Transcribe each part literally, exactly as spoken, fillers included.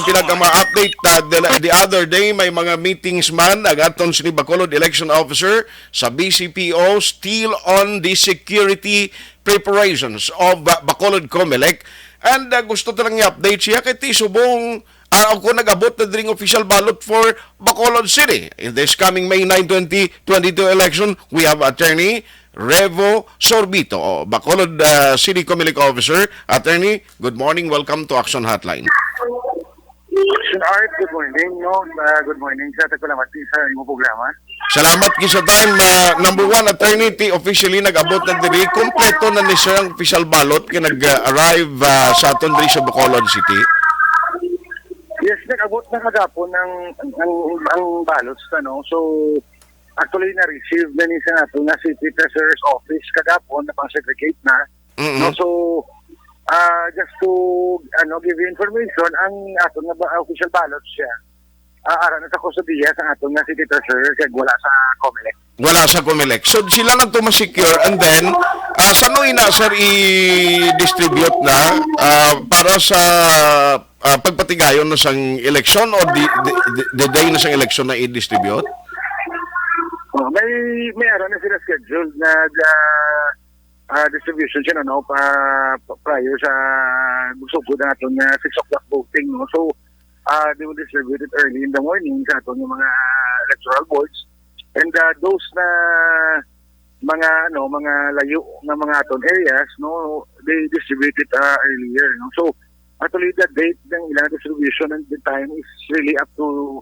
Pinagka mga update, uh, the, the other day, may mga meetings man ang aton sini Bacolod election officer sa B C P O, still on the security preparations of, uh, Bacolod Comelec. And, uh, gusto ta lang i-update siya kay ti subong, uh, ako nag-abot na dring official ballot for Bacolod City in this coming May nine, twenty twenty-two election. We have Attorney Revo Sorbito, Bacolod, uh, City Comelec Officer. Attorney, good morning. Welcome to Action Hotline. Sir Art, good morning, no? Ah, good morning. Sa salamat sa imong programa. Salamat gid sa time. Ah, number one, attorney, ti officially nag-abot na diri. Kompleto na ni sir ang official ballot kay nag-arrive, ah, sa aton diri sa Bacolod City. Yes, nag-abot na kagapon ang, ang, ang ballots, ano? So, actually, na-receive na ni sa ato nga City Treasurer's Office kagapon, na pang-segregate na. Mm-mm. No, so, ah, just to, ano, give you information, ang aton nga ba, official ballot siya, ah, ara na sa kustodiya sa aton nga City Treasurer, kag wala sa Comelec. Wala sa Comelec. So, sila lang to ma-secure, and then, ah, sano ina, sir, i-distribute na, ah, para sa, ah, pagpatigayon na sang eleksyon, o di, di, di, the day na sang eleksyon na i-distribute? Oh, may, may ara na sila scheduled na, ah, ah, distribution siya, no, pa, pa, prior sa magsugod ang aton nga six o'clock voting, no? So, ah, they will distribute it early in the morning sa aton nga mga electoral boards. And, ah, those na mga, ano, mga layo nga mga aton areas, no, they distribute it, ah, earlier, no? So, actually, the date ng ilang distribution and the time is really up to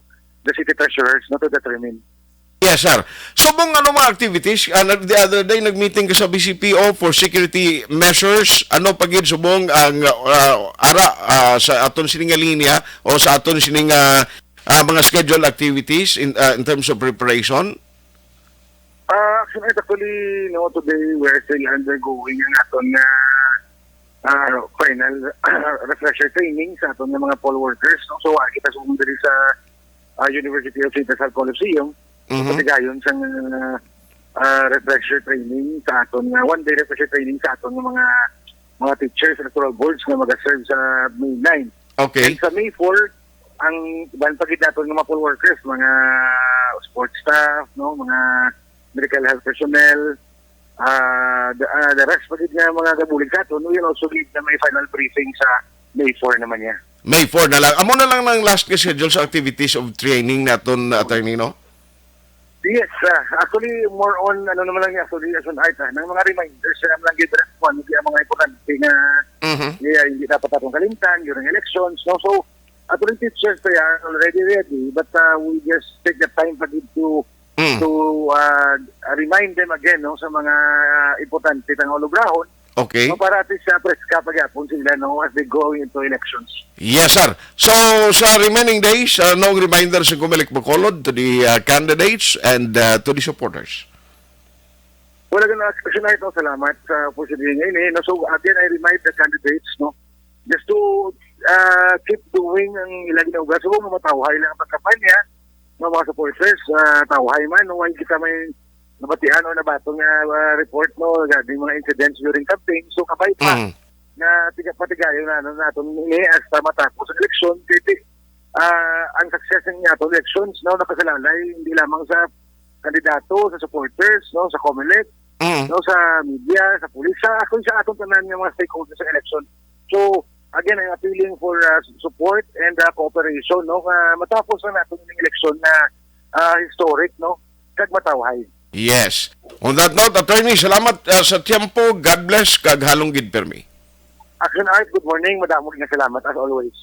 the city treasurers, no, to determine. Yes, sir. Subong ano mga activities? Ah, nag-, the other day, nag-meeting ka sa B C P O for security measures. Ano pa gid subong ang, ah, ara, ah, sa aton sini nga linya o sa aton sini nga, ah, mga scheduled activities in, ah, in terms of preparation? Ah, actually, actually, no, today we're still undergoing ang aton nga, ah, final, ah, refresher training sa aton nga mga poll workers, no? So, ah, kita sa diri sa, ah, University of Saint Lazaro Coliseum, Mhm. patigayon sa, ah, ah, refresher training sa aton nga, one day refresher training sa aton nga mga, mga teachers, electoral boards nga mag-serve sa May nine. Okay. And sa May four, ang iban pa gid naton nga mga poll workers, mga sports staff, no, mga medical health personnel, ah, the, ah, the rest pa gid nga mga gabulig sa aton, we will also give them a final briefing sa May four naman niya. May four na lang. Amo na lang ang last nga schedule sa activities of training naton, attorney, no? Yes, ah, actually, more on, ano naman lang niya, actually, as an art, ah, ng mga reminders na lang gid, kung ano yung mga importante nga Mhm. yeah, hindi dapat atong kalimtan during elections, no? So, actually, teachers pa yan, already ready, but, ah, we just take the time pa gid to, Mm. to, ah, remind them again, no, sa mga importante nga ulugrahon, Okay. no, para at least, ah, preska pa gyapon sila, no, as they go into elections. Yes, sir. So, sa remaining days, ah, no reminder sa Comelec Bacolod to the, ah, candidates and, ah, to the supporters? Wala gid na, Action Art, no, salamat sa opportunity nga ini, no? So, again, I remind the candidates, no, just to, ah, keep doing ang ilang ginauga. So, kung matawhay lang ang pagkampanya, no, mga supporters, ah, tawhay man, no, wala kita may nabatian o nabato nga, ah, report, no, regarding mga incidents during campaign. So, kabay pa Mm. nga tiga-, patigayon na, ano, naton ini hasta matapos ang eleksyon. Kay ti-, ah, ang success ng aton elections, no, nakasalalay hindi lamang sa kandidato, sa supporters, no, sa Comelec, Mm. no, sa media, sa pulis, sa, actually, sa aton tanan nga mga stakeholders sa election. So, again, I'm appealing for, uh, support and, uh, cooperation, no, nga matapos na naton yung election na, uh, historic, no, kag matawhay. Yes. On that note, attorney, salamat, uh, sa tiempo. God bless, kag halong gid permi. Action Art, good morning. Madamo nga salamat, as always.